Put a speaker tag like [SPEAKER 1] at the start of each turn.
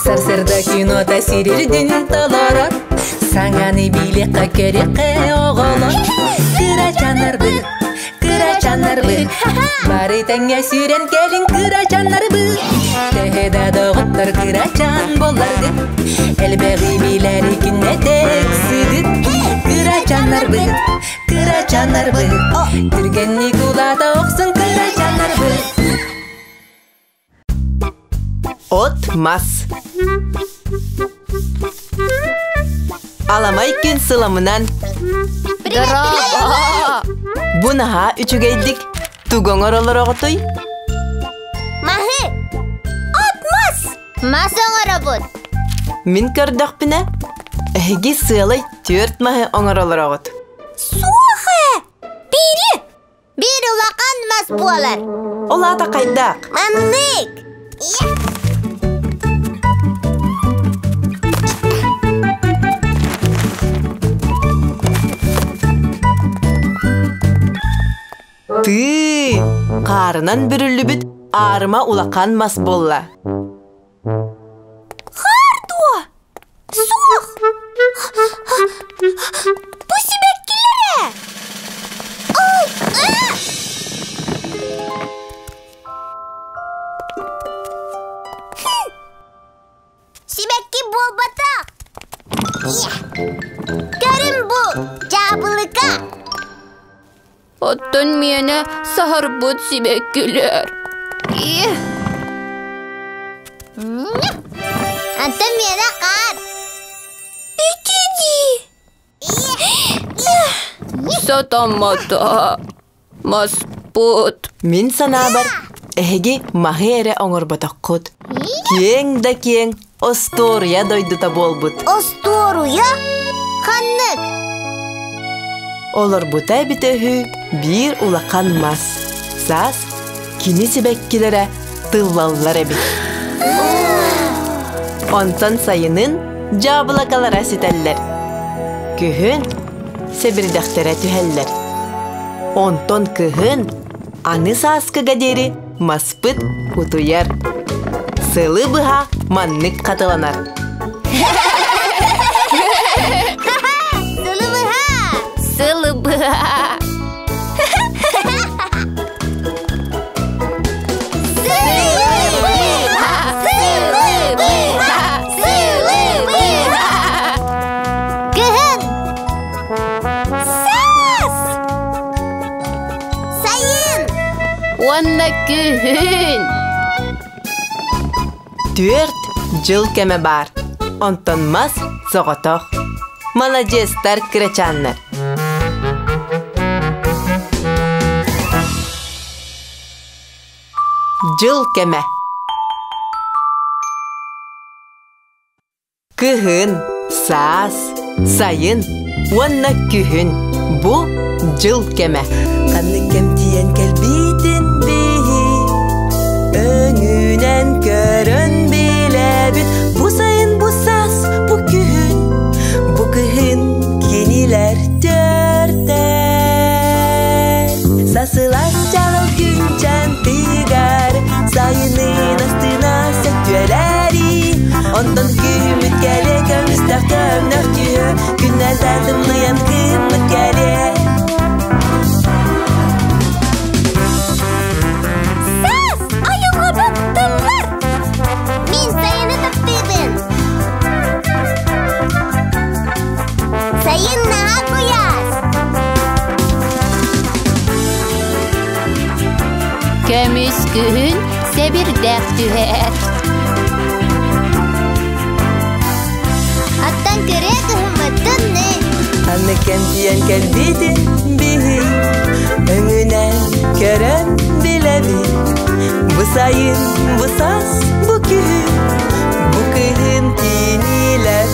[SPEAKER 1] Сарсыарда кинота сирирдин толорор, Саҥаны билиэххэ көрүөххэ оҕолор. Кырачааннарбыт, кырачааннарбыт, Бары тэҥҥэ сүүрэн кэлиҥ кырачааннарбыт. Төһө да доҕоттор кырачаан буолларгыт, Элбэҕи билэри күннэтэ ыксыгыт. Кырачааннарбыт, кырачааннарбыт, Түргэнник улаата охсун кырачааннарбыт.
[SPEAKER 2] От мас. Аламай күн сыламынан.
[SPEAKER 3] Дорообо!
[SPEAKER 2] Бу наһаа үчүгэйдик тугу оҥороллор оҕотуй?
[SPEAKER 3] Маһы! От мас! Мас оҥоробут.
[SPEAKER 2] Мин көрдөхпүнэ, эһиги сыалай түөрт маһы оҥороллор оҕот.
[SPEAKER 3] Суох ээ! Биири! Биир улахан мас буолар.
[SPEAKER 2] Ол аата хайдах?
[SPEAKER 3] Маннык!
[SPEAKER 2] Тыы! Хаарынан бүрүллүбүт аарыма улахан мас буолла.
[SPEAKER 3] Хаар дуо? Суох! Бу сибэккилэрэ! Ой! Сибэкки буолбатах! Көрүн бу, дьаабылыка!
[SPEAKER 4] Оттон миэнэ саһарбыт сибэккилэр.
[SPEAKER 3] Антон миэнэ хаар. Ити
[SPEAKER 4] Сатаммата. Маспыт.
[SPEAKER 2] Мин санаабар, эһиги маһы эрэ оҥорботоххут. Киэҥ да киэҥ остуоруйа дойдута буолбут.
[SPEAKER 3] Остуоруйа? Ханнык?
[SPEAKER 2] Олорбута эбитэ үһү биир улахан мас. Саас кини сибэккилэрэ тыллаллар эбит. Онтон сайынын дьаабылакалара ситэллэр. Күһүн сэбирдэхтэрэ түһэллэр. Онтон кыһын аны сааскыга диэри маспыт утуйар. Сылы быһа маннык хатыланар.
[SPEAKER 3] Сылы быһа!
[SPEAKER 4] Сылы быһа!
[SPEAKER 3] Сылы быһа! Сылы быһа! Кыһын! Саас! Сайын!
[SPEAKER 4] Уонна күһүн!
[SPEAKER 2] Түөрт дьыл кэмэ баар. Онтон мас соҕотох. Маладьыастар кырачааннар. Дьыл кэмэ. Кыһын, саас, сайын уонна күһүн бу дьыл кэмэ. Ханнык кэм тиийэн кэлбитин биһи өҥүнэн көрөн билэбит. Бу сайын, бу саас, бу күһүн, бу кыһын кинилэр төртөр. Сасылас чаҕыл күнчэн тыгар, сайынын астына сөттүөлэри. Онтон күммүт кэлэ көмүстэх көмнөх түһө, күннэрдэ тымныйан кыыммыт кэлэ.
[SPEAKER 3] Саас айылҕабыт тыллар! Мин сайыны таптыыбын. Сайын наһаа куйаас.
[SPEAKER 4] Көмүс күһүн сэбирдэх түһэр.
[SPEAKER 3] Аттан кырыа кыһыммыт тымныы.
[SPEAKER 2] Аны кэмтийэн кэлбитин биһи өҥүнэн көрөн билэбит. Бу сайын, бу саас, бу күһүн, бу кыһын кинилэр.